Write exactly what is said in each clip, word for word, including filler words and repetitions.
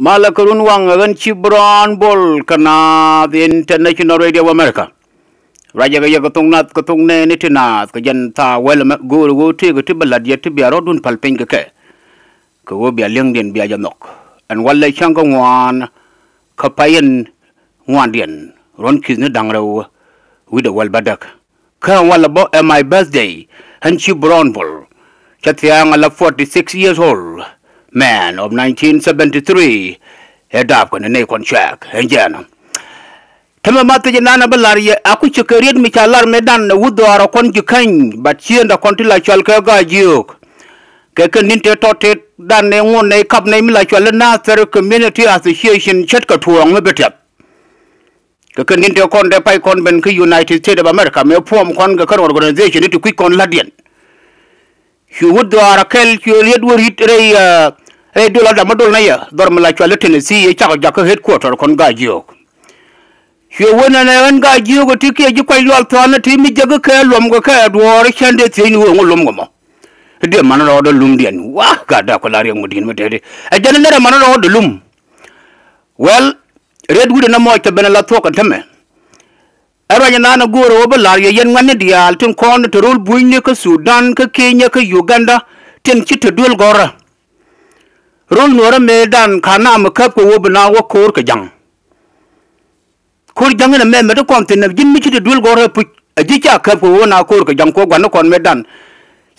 Malɛ kɛ run waŋ ɛ ɣän ci Brown Bol kä Naath International Radio of America. Ruacɛ kɛ yɛ kɛ thok nath kɛ thok nɛɛni ti naath kɛ jɛn thaa wɛl ɛmɛ go̱o̱r ɛ ɣöö tëëkɛ ti bä la̱t yɛ ti bia rɔ̱dun päl piny kɛ kɛ. Kɛ ɣöö bia li̱eŋdiɛn bia jɛ nhɔk. Ɛn walɛ cäŋ kä ŋuan kä pay ɛn ŋuandiɛn ruɔ̱n ki̱thni da̱ŋ rɛw wi̱cdɛ wäl bädäk. Kä walɛ bä ɛ my birthday. Ɣän ci Brown Bol cä thia̱a̱ŋ ala forty six years old, man of nineteen seventy three. Ɛ daap kɛn ɛ nɛy kɔn cuɛɛk ɛn jɛɛnä. Tämɛ ma thiec ɛnan ɛ bä la̱r yɛ a ku ci kɛ riet mi ca la̱r mëëdan ɛ wut dhɔaarä kɔn ji̱ käny, but ciëëndä kɔn ti la cɔal kɛ Gaa Jiök. Kɛ kɛn ni̱n tëë tɔt tëë dan nɛy ŋuɔ̱n nɛy kap nɛy mi la cɔal i̱ Nathir Community Association ce̱tkɛ tuɔɔŋ mi bi tiap. Kɛ kɛn ni̱n tëë kɔn dee pay kɔn ben kä United States of America mëë puɔm kɔn kɛ kɛn organization i̱ ti kui̱c kɔn la̱tdiɛn. Cu wut dhɔaarä kɛl cu riet wä ri̱t rɛy, rɛy dol a dam a dol nɛy ɛ dhɔr mi la cɔal i̱ Tennessee ɛ cakɔ jakä headquarter kɔn Gaa Jiök. Cuɛ wen ɛn ɛ ɣän Gaa Jiök ɛ ti kiɛ ji̱ kuac lual thua̱a̱n ɛ ti mi jäk kɛ luɔm kɛ kɛ ɛ duɔ̱ɔ̱r cändɛ thiecni ɣöö ŋu luɔm kɛ mɔ. I̱ diɛ man rɔɔdɛ lumdiɛn wa gat dak ku la riɛk mudin mi teti ɛ jɛn nɛrɛ man rɔɔdɛ lum. Well, riet wi̱cdɛ nɔmɔ cɛ ben ala thuɔ̱k ɛn tämɛ. Ɛ ruac ɛnan ɛ go̱o̱rɛ ɣöö bä la̱r yɛ yɛn ŋuɛ̈tni diaal tin kɔn te ro̱l bunyni kä Sudan kä Kenya kä Uganda tin ci te duel gɔ̱rä. Ro̱l nuɔ̱ɔ̱rä mëëdan ka̱n na mi käp kɛ ɣöö bi na wä ko̱o̱r kɛ ja̱ŋ. Ko̱r ja̱ŋ in ɛmɛ mɛ ti kɔn thi̱n ɛ ji̱n mi ci ti duel gɔ̱rä puc ɛ ji̱ ca käp kɛ ɣöö na ko̱o̱r kɛ ja̱ŋ kuɔ gua̱n ni kɔn mëëdan.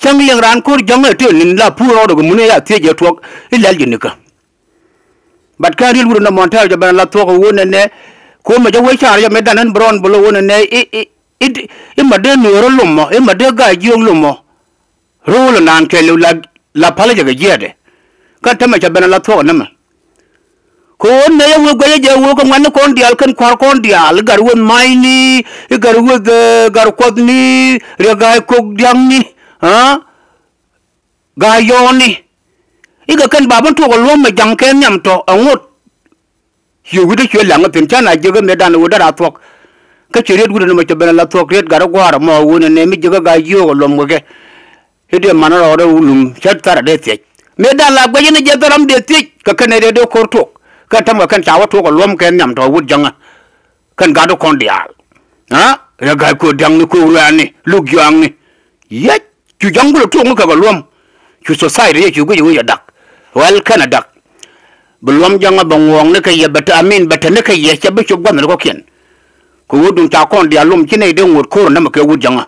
Cäŋ liɛŋ raan ko̱r ja̱ŋ ɛ tëë ni̱n la puur rɔɔdɛ kɛ mun ɛ ya thiec ɛ tuɔk i̱ lɛl ji̱ nikä. But kɛn riet wut ɛn ɛmɔ tɛɛr jɛ ben la thuɔ̱k ɛ ɣöö nɛnɛ. Ko̱mɛ jɛ wee ca̱r jɛ mëëdan ɣän Brown Bol ɛ ɣöö nɛnɛ i̱, i̱, i̱, i̱ ma dee nuɔ̱ɔ̱rä lomɔ i̱ ma dee Gaa Jiök lomɔ. Ro̱o̱l ɛnan kɛɛliw la, la pa̱l jɛ kɛ jiɛɛdɛ. Kä tämɛ cɛ ben la thuɔ̱k ɛ nɛmɛ. Kɛ ɣöö nɛy ɛ wee guɛcä jɛ ɣöö kɛ ŋuɛ̈tni kɔn diaal kɛn kua̱r kɔn diaal i̱ Gat Weth Ma̱a̱cni, i̱ Gat Weth, eh, Gat Kuɔthni, Riɛk Ga̱a̱c Kok Dia̱ŋni, ah, Ga̱a̱c Yɔɔni. I̱ kɛ kɛn bapä tuɔk ɛ luɔ̱m ɛ ja̱ŋ kɛ nhiam tɔ̱ ɛ ŋot. Ci wi̱cdä cuɛ la̱ŋ ɛ thi̱n cä na jiäk ɛ mëëdan ɛ wee dära thuɔ̱k. Kä ci riet wi̱cdä nɔmɔ cɛ ben ala thuɔ̱k riet gat ɛ gua̱a̱r ɛmɔ ɛ ɣöö nɛnɛ mi jiäk ɛ Ga̱a̱c Yio̱o̱k ɛ luɔ̱m kɛ kɛ. I̱ dee man rɔɔdɛ wulum cä thar dee thiec. Mëë dan la guɛc in jɛ dhɔr ram dee thiec kɛ kɛn ɛ dee dee ko̱r tuɔk. Kɛn täm kɛ kɛn ca wä tuɔk ɛ luɔ̱m kɛ nhiam tɔ̱ wut jäŋä. Kɛn gat kɔn diaal. Aa, rɛ ga̱a̱c ko̱r diaŋni ko̱r ruɛɛni luk juaŋni. Yec, cu jäŋ kulɛ tuɔk ni kɛ kɛ luɔ̱m. Cu society yɛ cu guic ɛ wec ɛ dak. Well, kɛn ɛ dak. Bi luɔ̱m jäŋä bɛ ŋuɔ̱ɔ̱ŋni kɛ yɛ bɛ te, I mean, bɛ te ni kɛ yɛ cɛ bi cop gua̱thni kɔ̱kiɛn. Kɛ wut duŋ ca kɔn diaal luɔ̱m ci nɛy dee ŋuɔ̱t ko̱r ɛ nämɛ kɛ wut jäŋä.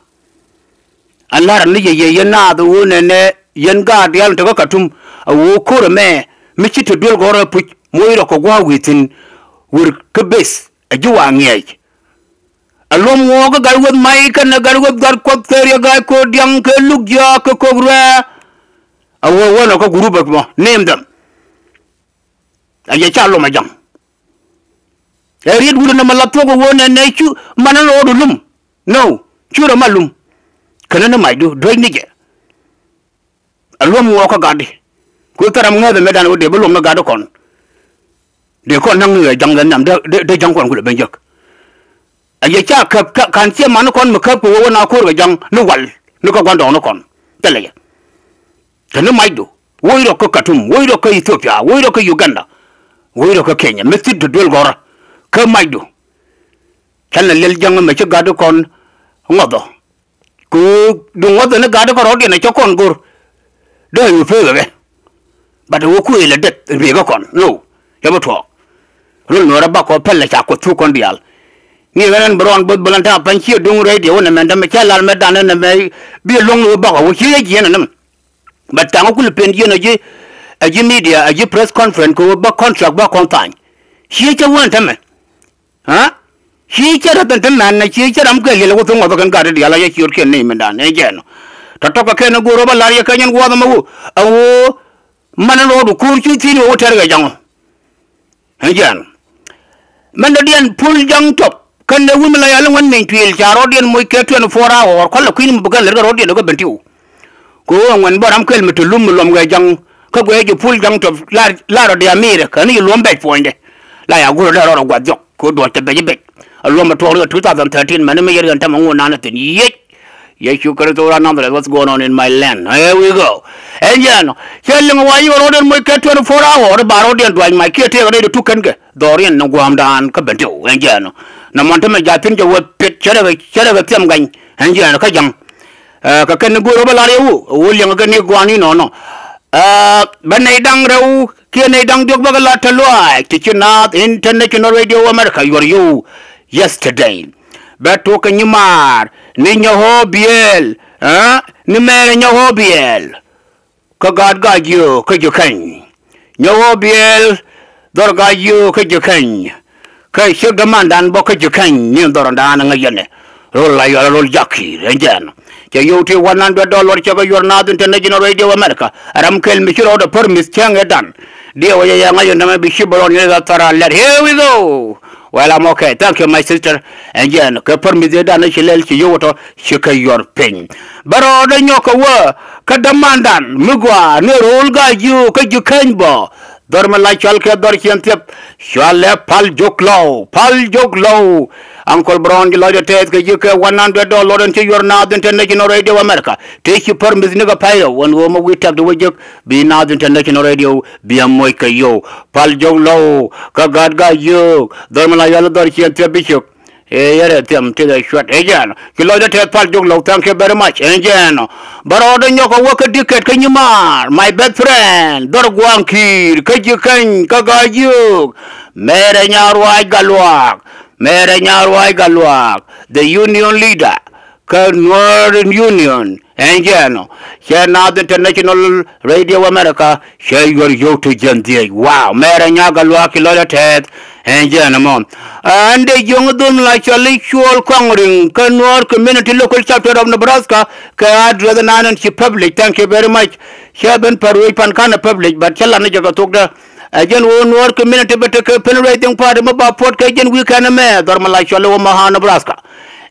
An la̱rä ni yɛ yɛ yɛn naath ɣöö nɛnɛ yɛn gaat diaal in te kä Katum a ɣöö ko̱r ɛmɛ mi ci te duel gɔ̱rä puc moc rɔ kɛ gua̱a̱k wi̱i̱ thi̱n. Wër kä beth a ji̱ wa ŋiɛc. A luɔ̱m ŋuɔ̱ɔ̱k kä Gat Weth Mac kɛnɛ Gat Weth Gat Kuɔth kɛ Riɛk Ga̱a̱c Ko̱r Diaŋ kɛ Luk Jiaak kɛ Kok Ruɛɛ. A ɣöö wänɔ kä group ɛmɔ, name them. A yɛ ca luɔ̱m a ja̱ŋ. Ɛ riet wut ɛn ɛmɛ la thuɔ̱k ɛ ɣöö nɛnɛ cu man ɛn rɔɔdu lum. No, cu rɔ ma lum. Känä ni macdu duec ni jɛ. Ɛ luɔ̱m ŋuɔɔk kä gatdi. Ku thil ram ŋäth ɛmɛ dan ɣöö dee bi luɔ̱m ni gatdi kɔn. Dee kɔn naŋ ni ɣɛ ja̱ŋ lɛ nhiam dee, dee, dee ja̱ŋ kɔn kulɛ ben jek. Ɛ yɛ ca käp kä, ka̱n ciɛ man ni kɔn mi käp kɛ ɣöö wä na ko̱r kɛ ja̱ŋ ni wal ni kä gua̱ndɔɔŋ ni kɔn. Thilɛ yɛ. Känä macdu. Woc rɔ kä Katum, woc rɔ kä Ethiopia, woc rɔ kä Uganda, woc rɔ kä Kenya, mi thit ti duel gɔ̱rä. Kä macdu. Canɛ liɛl jäŋä mɛ ci gatdi kɔn ŋɔthɔ. Kɛ ɣöö duŋ ŋɔthɔ ni gatdi kɔn rɔ̱diɛn ɛ cä kɔn go̱r. Dee ɛ yu pek ɛ kɛ. Bat ɛ ɣöö kuëël ɛ deth ɛ riek ɛ kɔn. No. Cɛ bi tuɔɔk. Run nuɔrɛ bakɔ pɛl ɛ ca kuoth thuk kɔn diaal. Ni ɣän ɛn bi rɔɔn bo̱th bäl ɛn ta̱a̱ pa̱ny ciɛ duŋ rɛy diɛ wä nɛmɛ ɛn tämɛ cä lal mɛ dan ɛn nɛmɛ. Bi luɔ̱ŋ ni wä bakɔ wä ci ɣɛ jiɛn ɛn nɛmɛ. But thaŋ kulɛ pen jiɛn ɛ ji̱, ɛ ji̱ media, ɛ ji̱ press conference kɛ ɣöö bä contract bä kɔn tha̱a̱ny. Ciɛ cä wä ɛn tämɛ. Aa? Ci cä rɛth ɛn te mɛn ɛ ci cä ram kɛ liɛl ɛ wä thoŋ ŋɔth kɛn gat diaal a yɛ ciötkiɛn ni mɛn dan ɛ jɛɛn ɔ. Tɔ̱tɔ̱ kɛ kɛn ɛ go̱o̱r ɔ bä la̱r yɛ kɛ nyɛn gua̱a̱th ɛmɛ ɣöö ɛ ɣöö män ɛn rɔɔdu ko̱o̱r ci thi̱n ɛ wä tɛr kɛ ja̱ŋ ɔ. Ɛ jɛɛn ɔ. Mɛn dɔ̱diɛn puɔl ja̱ŋ tɔp kɛn ɛ wi̱n mi la yal in wän meny tuëël ca rɔɔdiɛn moc kɛ twenty four hour kɔl ɛ kui̱n mi bi kɛn lɛr kɛ rɔɔdiɛn ɛ kɛ ben tiw. Kɛ ɣöö ɛŋuɛn bä ram kɛl mi te lum mi luɔm kɛ ja̱ŋ kä guɛc ji̱ puɔl ja̱ŋ tɔp la, la rɔ dee America ni ji̱ luɔm bɛc puɔ̱nydɛ. La ya go̱r dee rɔɔdɛ gua̱th jɔk kɛ ɣöö duɔ̱ɔ̱c te bɛc i̱ bɛc. A luɔm ɛ tuɔɔk ri kɛ two thousand thirteen mɛn mi yɛr ɣän tämɛ ŋuɔ̱t naan ɛ thi̱n yiec. Yecu Kritho ran Nazareth, what's going on in my land? Here we go. Ɛn jɛn ɔ, cɛ liŋ wa yio̱w rɔ̱diɛn moc kɛ twenty-four hour, ba rɔ̱diɛn duany mac kiɛ tëëk rɛy ti tuk kɛn kɛ dhɔriɛn ni gua̱a̱mdan kä ben tëw. Ɛn jɛn ɔ, na mɔn te mɛ ja̱thi̱n cɛ wä pet cɛ rɛ kɛ, cɛ rɛ kɛ thiɛm gany. Ɛn jɛn ɔ kä ja̱ŋ. Ɛ, kɛ kɛn ni go̱o̱r ɔ bä lar yɛ wu, ɛ wu liɛŋ kɛ ni gua̱a̱n ni nɔnɔ. Ɛ, bä nɛy da̱ŋ rɛw kiɛ nɛy da̱ŋ diɔ̱k bä kɛ lat te luaac ti ci Naath International Radio America yuɔr yio̱w yesterday. Bɛ tuɔk kɛ nyimaar ni nyɔk ɣɔɔ biɛɛl, ɛ, ni mɛɛrɛ nyɔk ɣɔɔ biɛɛl. Kä gaat gac yio̱w kä ji̱ keny. Nyɔk ɣɔɔ biɛɛl dhɔr gac yio̱w kä ji̱ keny. Kä ciek dämandan bä kä ji̱ keny ni dhɔrɔndan ŋäc yɛn ɛ. Rol la yɔl rol jaki̱i̱r ɛn jɛn. Cɛ yio̱w ti one hundred dollar cɛ kɛ yuɔr Naath International Radio America. Ram kɛl mi ci rɔɔdɛ permit cäŋ ɛ dan. Diɛ wä yɛ yɛ ŋa̱c yɛn dämɛ bi ci bä rɔɔd ni rɛ thar a lɛt. Here we go. Well, I'm okay. Thank you, my sister. Ɛn jɛn kɛ permit ɛ dan ci lɛl ci yio̱w tɔ ci kɛ yuɔr piny. Bä rɔɔdɛ nyɔk kɛ wä kä dämandan mi gɔaa ni rol gac yio̱w kä ji̱ keny bä. Dhɔr mi la cɔal kɛ dhɔr ciɛn thiɛp, cɔalɛ Pal Jok Low, Pal Jok Low. Uncle Brown ji̱ lɔcdɛ tɛth kɛ ji̱ kɛ one hundred dollar ɛn ci yuɔr Naath International Radio America. Tëë ci permit ni kɛ pay rɛw ɛn ɣöö mi wi̱i̱ tɛk ti wä jek bi Naath International Radio bi a moc kɛ yio̱w. Pal Jok Low kä gaat gac yio̱w, dhɔr mi la yɔl dhɔr ciɛn thiɛp bi cök. Ëë yɛrɛ thiɛm tëëkɛ cuɛt ëë jɛn. Ci lɔcdä tɛth Pal Jok Low, thank you very much. Ëë jɛn. Bä rɔɔdä nyɔk kɛ wä kä diket kä nyimaar, my best friend, dhɔr gua̱a̱ŋ ki̱i̱r kä ji̱ keny kä ga̱a̱c yio̱o̱k. Mɛɛrɛ nya ruac Gatluak, mɛɛrɛ nya ruac Gatluak, the union leader kä Nuer Union. Ɛn jɛn ɔ, cɛ Naath International Radio America cɛ yuɔr yio̱w ti jiɛn dhiec. Wow, mɛɛrɛ nya Gatluak ci lɔcdä tɛth. Ɛn jɛn ɛmɔ, ɛn dee jiɔŋ dhun la cɔl i̱ Cuɔl Kɔŋ Riŋ kä Nuer Community Local Chapter of Nebraska. Kɛ address nan ɛn ci public, thank you very much. Cɛ ben pär wec pan ka̱n ɛ public, but cä lat ni jɛ kɛ thokdä. Ɛ jɛn ɣöö Nuer Community bä tekɛ fundraising party mi ba puɔt kɛ jɛn weekend ɛmɛ dhɔr mi la cɔl i̱ Omaha, Nebraska.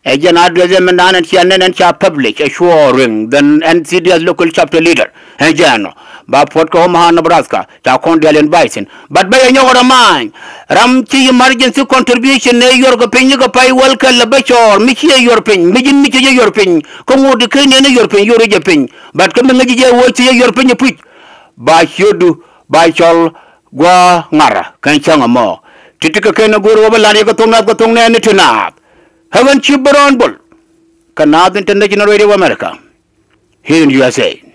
Ɛ jɛn address ɛmɛ nan ɛn cia nɛn ɛn ca public ɛ Cuɔl Riŋ, then N C D S local chapter leader. Ɛ jɛn ɔ, ba puɔt kɛ Omaha, Nebraska, ca kɔn diaal invite thi̱n. But bä yɛ nyɔk rɛ ma̱a̱ny, ram ci emergency contribution ëë yuɔr kɛ piny ni kɛ pay wäl kɛl ɛ bä cɔɔr, mi ci ɛ yuɔr piny, mi ji̱n mi ci jɛ yuɔr piny, kä ŋot di ken yɛn ɛ yuɔr piny, yuɔr jɛ piny. But kä mi ŋäc jɛ wä ci jɛ yuɔr piny ɛ puc, ba ciötdu ba cɔl gua̱a̱ ŋa̱rä kɛn cäŋ ɛmɔ. Ti̱ti̱ kɛ kɛn ɛ go̱o̱r wä bä lar yɛ kɛ thok naath kɛ thok nɛɛni ti naath. Ɣän ci Bärɔn Bol kɛ Naath International Radio America, here in U S A.